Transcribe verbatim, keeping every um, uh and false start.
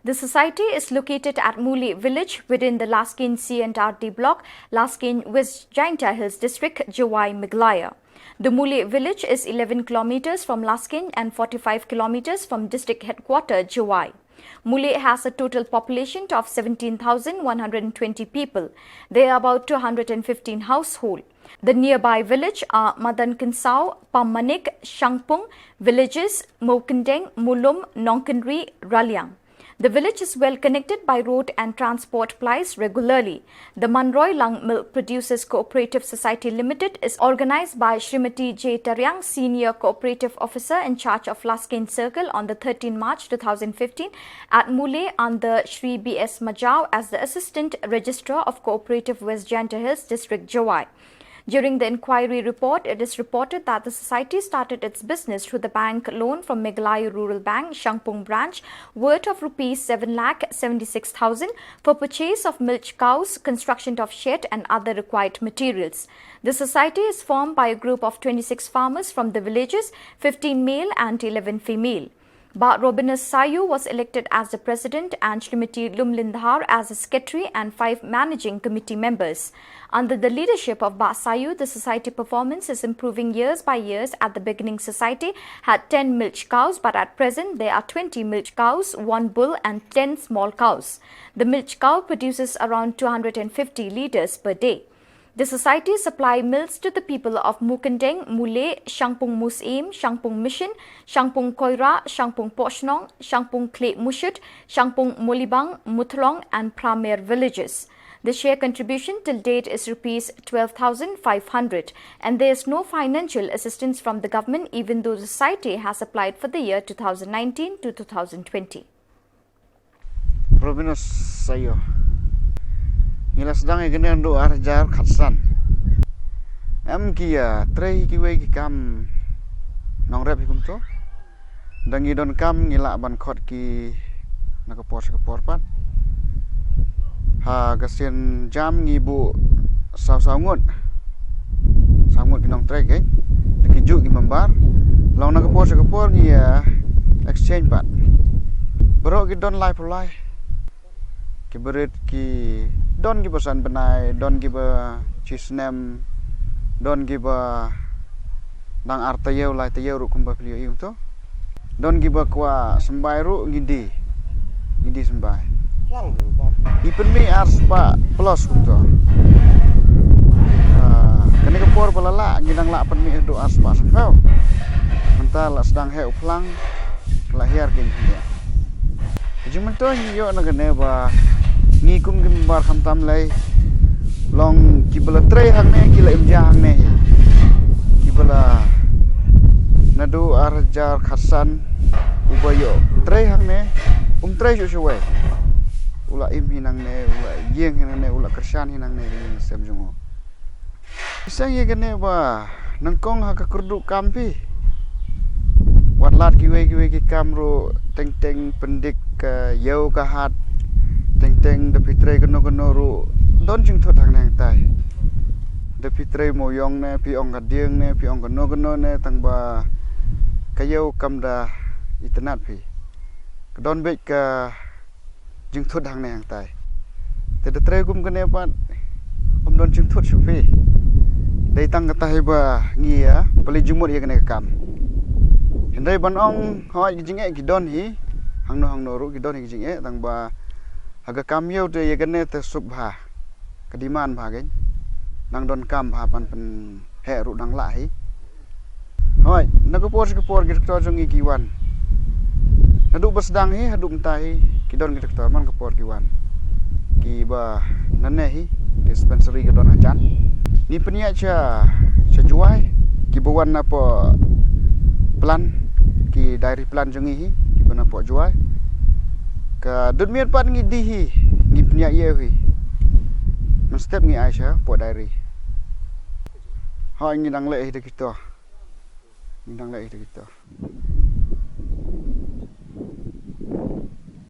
The society is located at Mule village within the Laskeiñ C and R D block, Laskeiñ, West Jaintia Hills District, Jowai, Meghalaya. The Mule village is eleven kilometers from Laskeiñ and forty-five kilometers from district headquarter Jowai. Mule has a total population of seventeen thousand one hundred twenty people. There are about two hundred fifteen households. The nearby village are Madan Kynsau, Pammanik, Shangpung, villages Mowkyndeng, Mulum, Nongkynrih, Raliang. The village is well connected by road and transport plies regularly. The Manroilang Milk Producers Cooperative Society Limited is organized by Srimati J Tariang, Senior Cooperative Officer in charge of Laskeiñ Circle, on the thirteenth March two thousand fifteen at Mule under Shri B S Majau as the Assistant Registrar of Cooperative, West Jaintia Hills District, Jowai. During the inquiry report, it is reported that the society started its business through the bank loan from Meghalaya Rural Bank, Shangpung branch, worth of rupees seven lakh seventy-six thousand for purchase of milch cows, construction of shed and other required materials. The society is formed by a group of twenty-six farmers from the villages, fifteen male and eleven female. Bah Robinus Sayu was elected as the president and Srimati Lumlin Dhar as the secretary and five managing committee members. Under the leadership of Bah Sayu, the society performance is improving years by years. At the beginning, society had ten milch cows, but at present there are twenty milch cows, one bull and ten small cows. The milch cow produces around two hundred and fifty liters per day. The society supply milks to the people of Mowkyndeng, Mule, Shangpung Musim, Shangpung Mission, Shangpung Koira, Shangpung Pohshnong, Shangpung Khliemushut, Shangpung Mawlybang, Muthlong and Phramer villages. The share contribution till date is rupees twelve thousand five hundred, and there is no financial assistance from the government, even though the society has applied for the year two thousand nineteen to two thousand twenty. Robinus Sayo. Ngi la sdang ïa kane naduh ar hajar khatsan. Em ki ïa trei kiwei ki kam nongrep hi kumto. Da ngi donkam ngi lah ban khot ki na ka por sha ka por pat. Ha ka sien jam ngi buh saw saw ngut. Saw ngut ki nongtrei kein. Te ki juh ki member. Long na ka por sha ka por ngi ïa exchange pat. Baroh ki don lai phew lai. Ki barit ki don kiba san bnai, don kiba shi snem, don kiba dang ar taïew lai taïew ruh kumba phi ïohi kumto. Don kiba kwah symbai ruh ngi die. Ngi die symbai. Ngi pynmih ar spah plus kumto. Ah, kane ka por ba la lah ngi dang lah pynmih haduh ar spah sanphew. Mynta la sdang heh u phlang, la hiar kein khyndiat. Ka jingmyntoi ngi ïoh na kane ba ngi kum ki member khamtam lei long kiba la trei hangne ki la im ja hangne hi. Kiba la naduh ar hajar khatsan uba ïoh trei hangne um trei shuh shuh wei. U la im hi nangne, u la ïeng hi nangne, u la kyrshan hi nangne, hi nangne sem jong u. Seng ïa kane ba nyngkong ha ka kyrduh kam phi. Wat lad kiwei kiwei ki kam ruh teng teng pyndik ka ïew ka hat. Teng teng da phi trei kano kano ruh don jingthut hangne hangtai. Da phi trei mawïong ne, phi ong ka dieng ne, phi ong kano kano ne, tang ba ka ïew kam da itynnad phi. Ka don beit ka jingthut hangne hangtai. Te da trei kum kane pat um don jingthut shuh phi. Dei tang kata hi ba ngi ïa pynleit jingmut ïa kane ka kam. Hynrei ban ong hooid ki jingeh ki don hi. Hangno hangno ruh ki don hi ki jingeh, tang ba ha ka kam ïew te ïa kane te suk bha. Ka demand bha kein. Dang donkam bha ban pynheh ruh dang lah hi. Hooid, na ka por sha ka por ki doktor jong ngi ki wan. Naduh ba sdang hi haduh mynta hi ki don ki doktor man ka por ki wan. Kiba nangne hi dispensary ka don hajan. Ngi pynïaid sha, sha Jowai, kiba wan napoh plant, ki dairy plant jong ngi hi, kiba napoh Jowai. Ka dud miet pat ngi die hi, ngi pynïaid ïew hi. Mynstep ngi ai shapoh dairy. Hooid, ngi dang leh hi da kito. Ngi dang leh hi da kito.